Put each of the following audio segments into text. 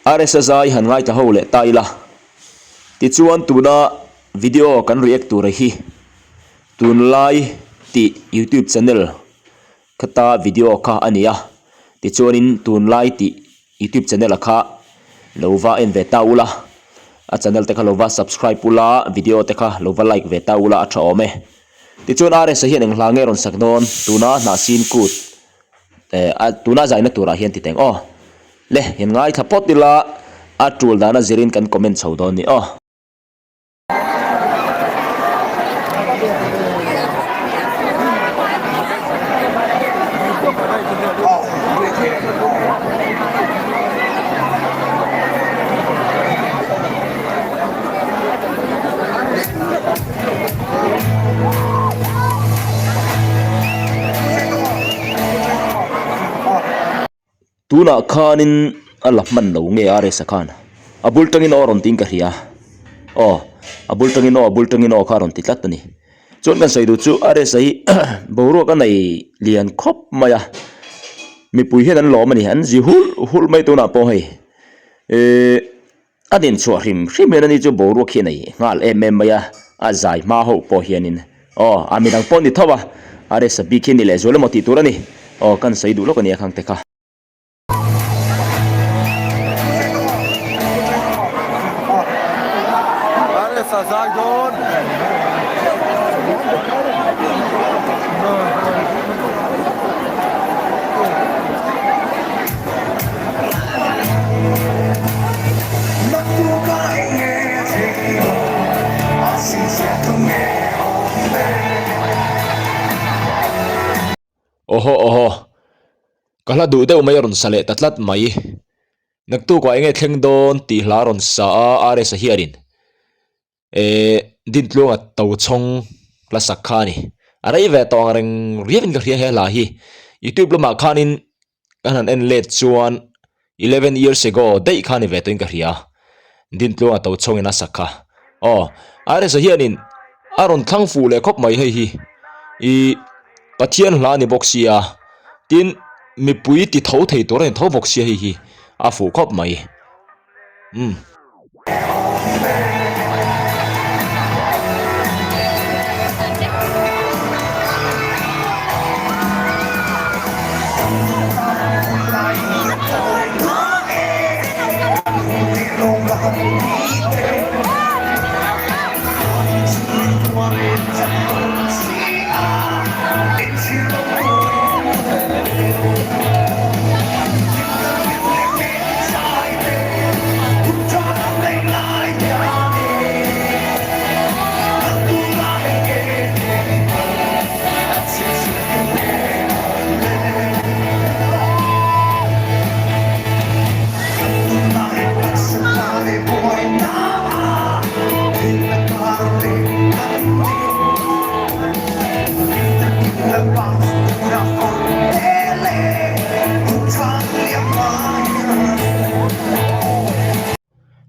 RSa zai han ngaithla ho leh ta ila. Tichuan tuna video kan react tura hi tunlai tih youtube channel khata video kha a ni a. Tichuanin tunlai tih youtube channel a kha lo va en ve ta ula, a channel te kha lo va subscribe ula, video te kha lo va like ve ta ula a tha awm e. Tichuan RSa hian eng hla nge rawn sak dawn tuna hnahsin kut eh a tuna zaina turah hian ti teng aw. Le in ngaithla phawt ila a tul dana zirin kan comment chho dawn ni aw. Tunah khanin a la hman lo nge a resa khan a bul tangin aw a rawn tiin ka hria aw a bul tangin aw a bul tangin aw kha a rawn ti tlat a ni chuan kan sawi duh chu a resa hi boruak a nei lian khawp mai a mipui hian an lawm a ni an zi hulh hulh mai tunah pawh hei ehh. A din chhuah hrim hrim hian ani chu boruak hi a nei nghal em em mai a, a zai hma ho pawh hianin aw a midang pawh ni tho a, a resa bik hi a ni lehzual emaw tih tur a ni, aw kan sawi duh lawk a nia khang te kha. Resa zai dawn. Awhaw awhaw, ka hla duh deuh mai a rawn sa leh ta tlat mai. Naktukah enge thleng dawn tih hla a rawn sa a, RS-a hianin. Ehh Dintluanga Tochhawng hla sak kha a ni. A rei ve tawh ang reng riauin ka hria he hla hi. Youtube lamah khanin ka han en let chuan 11 years ago daih kha a ni ve tawhin ka hria. Dintluanga Tochhawngin a sak kha. Aw RS-a hianin a rawn thlang fuh leh khawp mai hei hi. Ih Pathian hla a ni bawk sia tin mipui ti tho thei tur a ni tho bawk sia hei hi a fuh khawp mai. Umm.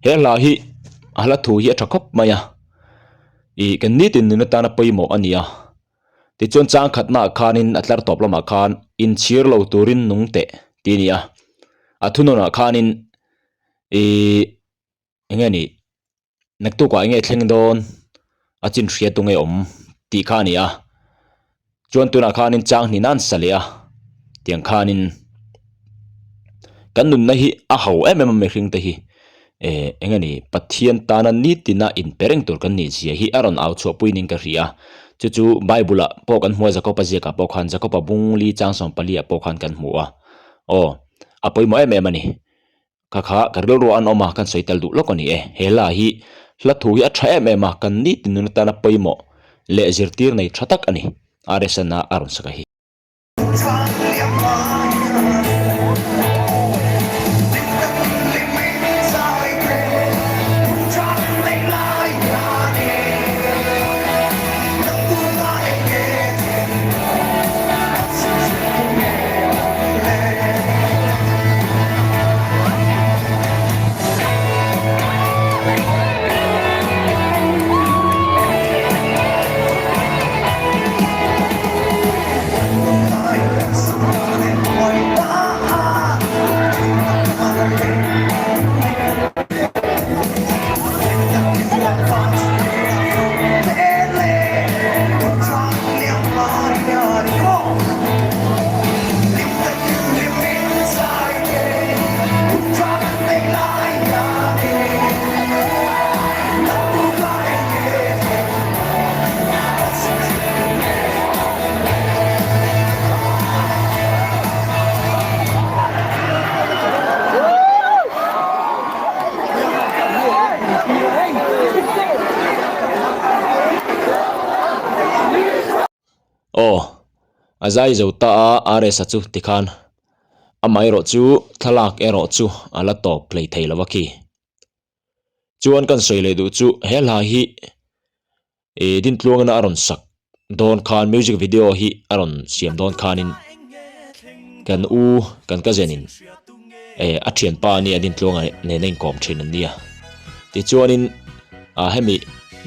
He hla hi a hla thu hi a tha khawp mai a ih kan nitin nun atana pawimawh a ni a tichuan chang khatnaah khanin a tlar tawp lamah khan inchhir lo turin nung teh tih a ni a a thunawnah khanin ihh. Eng nge nih? Naktukah eng nge thleng dawn? A chin hria tu nge awm? Tih kha a ni a. Chuan tunah khanin chang hnih nan sa leh a. Tiang khanin kan nunna hi a ho em em a mihring te hi. Eh eng nge nih? Pathian tana nitina inpe reng tur kan nih zia hi a rawn au chhuahpui ning ka hria. Chu chu Bible ah pawh kan hmu a Jakob-a ziakah pawh khan Jakob-a bung li chang 14 ah pawh khan kan hmu a. Aw a pawimawh em em a ni. Kha kha ka rilru an awm a, kan sawi tel duh lawk a ni e. He hla hi hla thu hi a tha em em a, kan nitin nun atana pawimawh leh zirtir nei tha tak a ni. RSN a a rawn sak a hi. A zai zo ta a RS-a chu tikhan amaherawh chu thlalak erawh chu a la tawp hlei thei lo a khi. Chuan kan sawi leh duh chu he hla hi ih Dintluangina a rawn sak dawn khan music video hi a rawn siam dawn khanin kan u kan cousin in eh a thianpa a nia Dintluanga nena inkawm thin an nia tichuanin ah hemi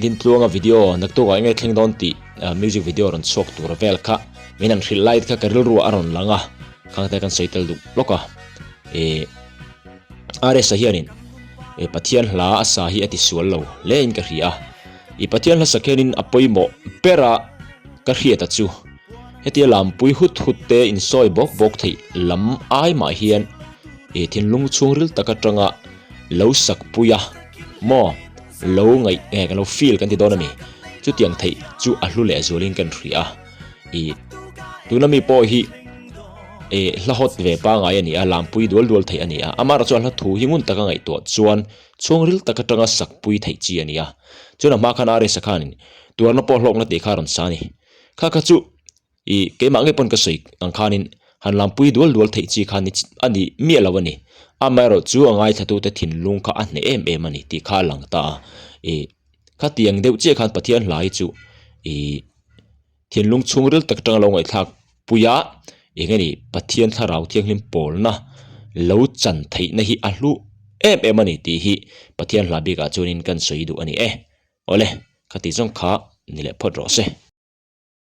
Dintluanga video naktukah enge thleng dawn tih music video rawn chhuak tur vel kha min han hrilh lai te kha ka rilru ah a rawn lang a khang te kan sawi tel duh lawk a eh. RS-a hianin eh Pathian hla a sa hi a ti sual lo hle in ka hria a, i Pathian hla sak hianin a pawimawh bera ka hriat a chu hetia lampui hut hut te insawi bawk bawk theih lam ai mah hian eh thinlung chhungril tak atanga lo sak pui a maw lo ngaih nge kan lo feel kan ti dawn a ni chutiang theih chu a hlu leh zualin kan hria a. Ih tuna mi pawh hi eh hla hawt ve pangai a ni a lampui dual dual theih a ni a amaherawh chuan hla thu hi ngun taka ngaihtuah chuan chhungril tak atanga sakpui theih chi a ni a chuan a hma khan RS-a khanin tuarna pawh hlawkna tih kha a rawn sa a ni kha kha chu ih keimah ngei pawn ka sawi ang khanin han lampui dual dual theih chi kha a ni miah lo a ni amaherawh chu a ngaithlatute thinlung kha a hneh em em a ni tih kha a lang ta a ih khatiang deuh chiah khan Pathian hla hi chu ih. Thinlung chhungril tak atanga lo ngaihthlak pui a, eng nge ni Pathian thlarau thianghlim pawlna lo chan theihna hi a hlu em em a ni tih hi Pathian hla bikah chuanin kan sawi duh a ni e. Awle, khati zawng kha ni leh phawt rawh se.